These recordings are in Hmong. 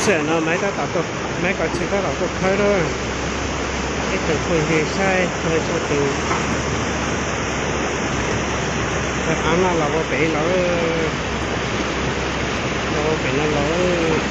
Tam sim no Maiv tab tom, Maiv Kav Tshwm tab tom tuaj khawb lawm. Ib tsoom phooj ywg saib txhua leej txhua tus, av no los ua pem los, los ua pem no los.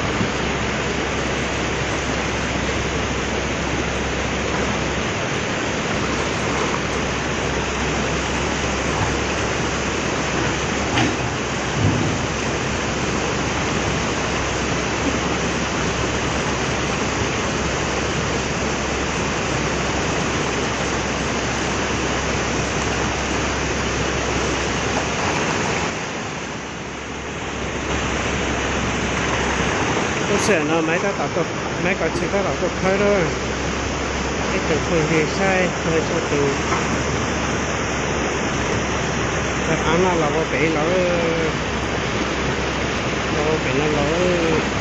Lub sij hawm no Maiv tab tom, Maiv Kav Tshwm tab tom tuaj khawb lawm. Ib tsoom phooj ywg saib txhua leej txhua tus, av no los ua pem los, los ua pem no los.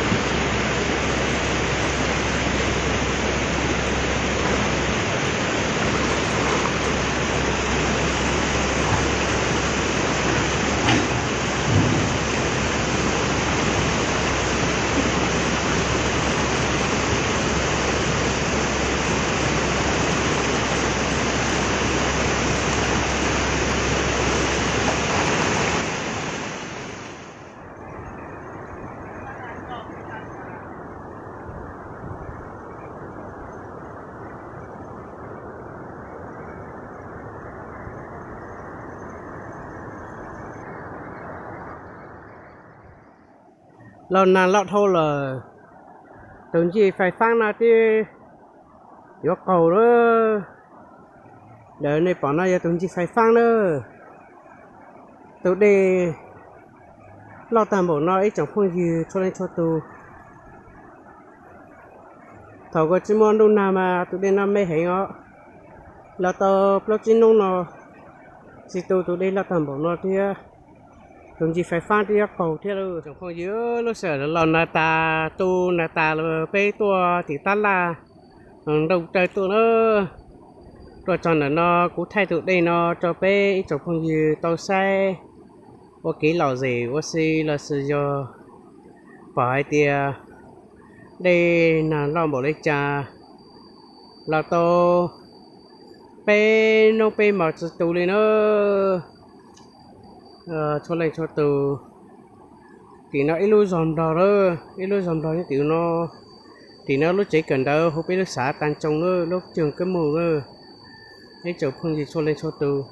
Los nag loj dhau lawm, tus ncig fais faab no twb yuav qaug lawm. Ntawm nej pom no yog tus ncig fais faab na. Tus dej loj tag npaum no ib tsoom phooj ywg txhua leej txhua tus. Thaum kuv tsis muaj ntuj nag mas tus dej no me heev os. Los tau plaub tsib hnub no tsis tu tus dej loj tag npaum no thiab. Tus ncig fais faab twb yuav qaug thiab lauj. Tsoom phooj ywg, lub sij hawm los nag tas, tu nag tas los peb tuaj tim tab laj nroo raws tuaj na. Tuaj txog ntawm no kuv thaij tus dej no rau peb ib tsoom phooj ywg tau saib ua kev lom zem ua si los sis yog pom hais tias dej nag loj npaum li cas. Los tau peb hnub peb hmos tsis tu li na. Txhua leej txhua tus, tim no ib lub zog Nplog lawm, ib lub zog Nplog nyob tim no. Tim no lub tsev kawm ntawv hauv peb lub xav Tag Tsoo lawm, lub cag Kab Moos lawm. Ib tsoom phooj ywg txhua leej txhua tus,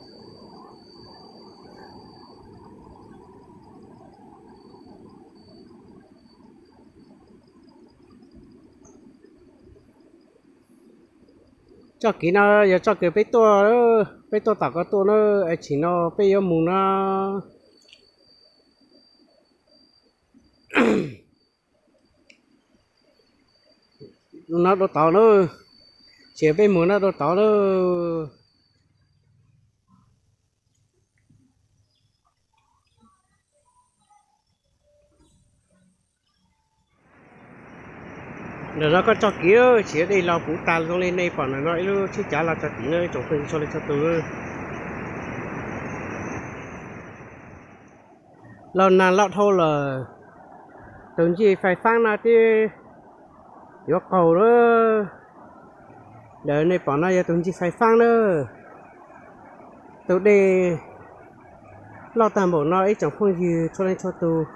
txoj kev no yog txoj kev peb tuaj, peb tuaj tom ko tuaj na, es tsim no peb yuav mus no. No dua tod na, tsis peb mus no dua tod na. Ntawm no koj txoj kev tsis dej los puv tas zoo li nej pom ntawm no ib lub tsheb cav los txog tim no ib tsoom phooj ywg txhua leej txhua tus. Los nag loj dhau lawm, tus ncig fais faab no twb yuav qaug lawm. Ntawm nej pom no yog tus ncig fais faab na. Tus dej loj tag npaum no ib tsoom phooj ywg txhua leej txhua tus.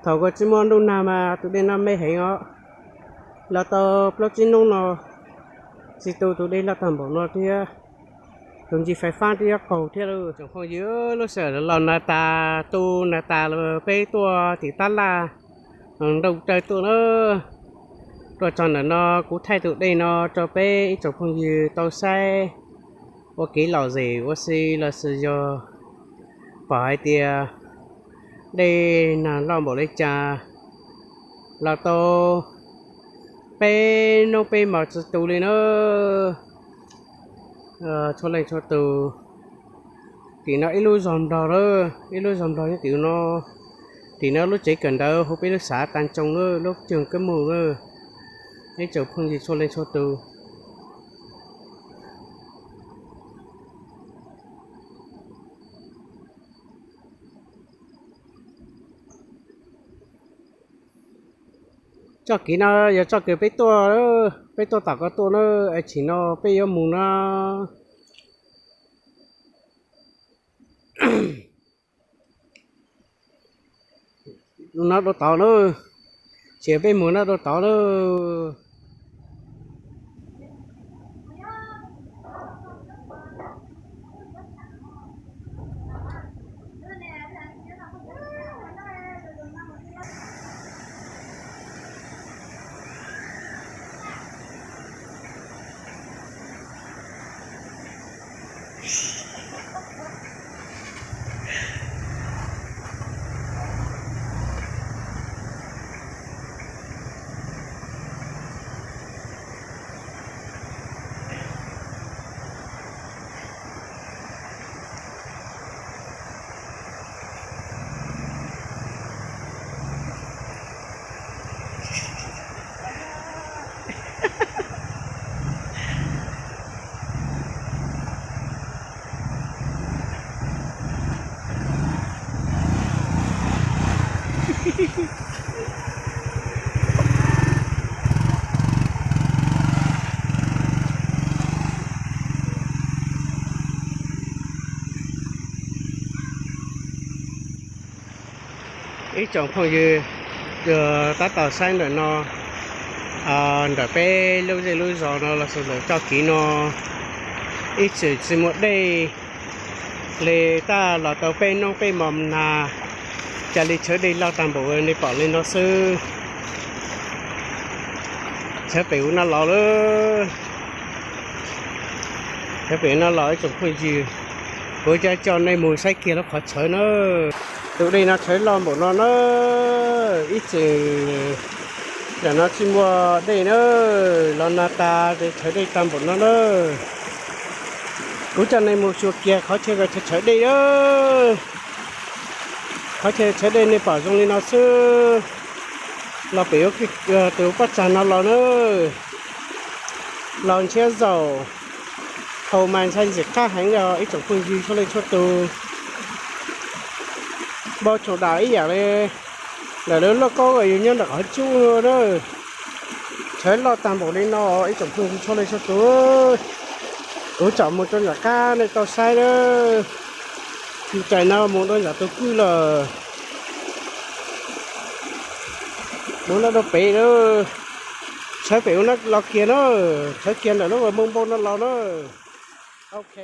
Thaum kuv tsis muaj ntuj nag mas tus dej no me heev os. Los tau plaub tsib hnub no tsis tu tus dej loj tag npaum no thiab. Tus ncig fais faab twb yuav qaug thiab lauj. Tsoom phooj ywg, lub sij hawm los nag tas, tu nag tas los peb tuaj tim tab laj nroo raws tuaj na. Tuaj txog ntawm no kuv thaij tus dej no rau peb ib tsoom phooj ywg tau saib ua kev lom zem ua si los sis yog pom hais tias dej nag loj npaum li cas. Los tau peb hnub peb hmos tsis tu li na. Txhua leej txhua tus, tim no ib lub zog Nplog lawm, ib lub zog Nplog nyob tim no. Tim no lub tsev kawm ntawv hauv peb lub xav Tag Tsoo lawm, lub cag Kab Moos lawm. Ib tsoom phooj ywg txhua leej txhua tus. Txoj kev no yog txoj kev peb tuaj, peb tuaj tom ko tuaj na, es tsim no peb yuav mus no. Lub no dua tod na, tsis peb mus no dua tod na. Ib tsoom phooj ywg, tab tom saib ntawm no, ntawm peb lub zej lub zos no los sis ntawm txoj kev no ib txwm tsis muaj dej li, tab los tau peb hnub peb hmo nag, cas li tshawv dej loj tag npaum nej pom li no xwb. Tshawv pem hauv no los lawm, tshawv pem no los ib tsoom phooj ywg. Kuv coj nej mus saib kiag lub qhov tshawv na. Tus dej no tshawv loj npaum no na, ib txwm ntawm no tsis muaj dej na, los nag tas ces tshawv dej tag npaum no na. Kuv coj nej mus xyuas kiag qhov chaw tshawv dej na. Qhov chaw tshawv dej nej pom zoo li no xwb. Los pem tus pob tsag no los na, los ntshiab zaum, haus mas ntshai ntxim qab heev yog ib tsoom phooj ywg txhua leej txhua tus. Npau tsaum dam ib yam li lawv lub lauj kaub uas yus nyob nram qhov cub na. Tshawv loj tag npaum li no ib tsoom phooj ywg txhua leej txhua tus. Kuv tsom mus rau nram qab nej tau saib lawm. Tus caij no mus rau nram tus kwj lawm. Mus no rau pem lawm. Tshawv pem ub no los kiag na. Tshawv kiag ntawm lub npoo npoo no los na. Ok.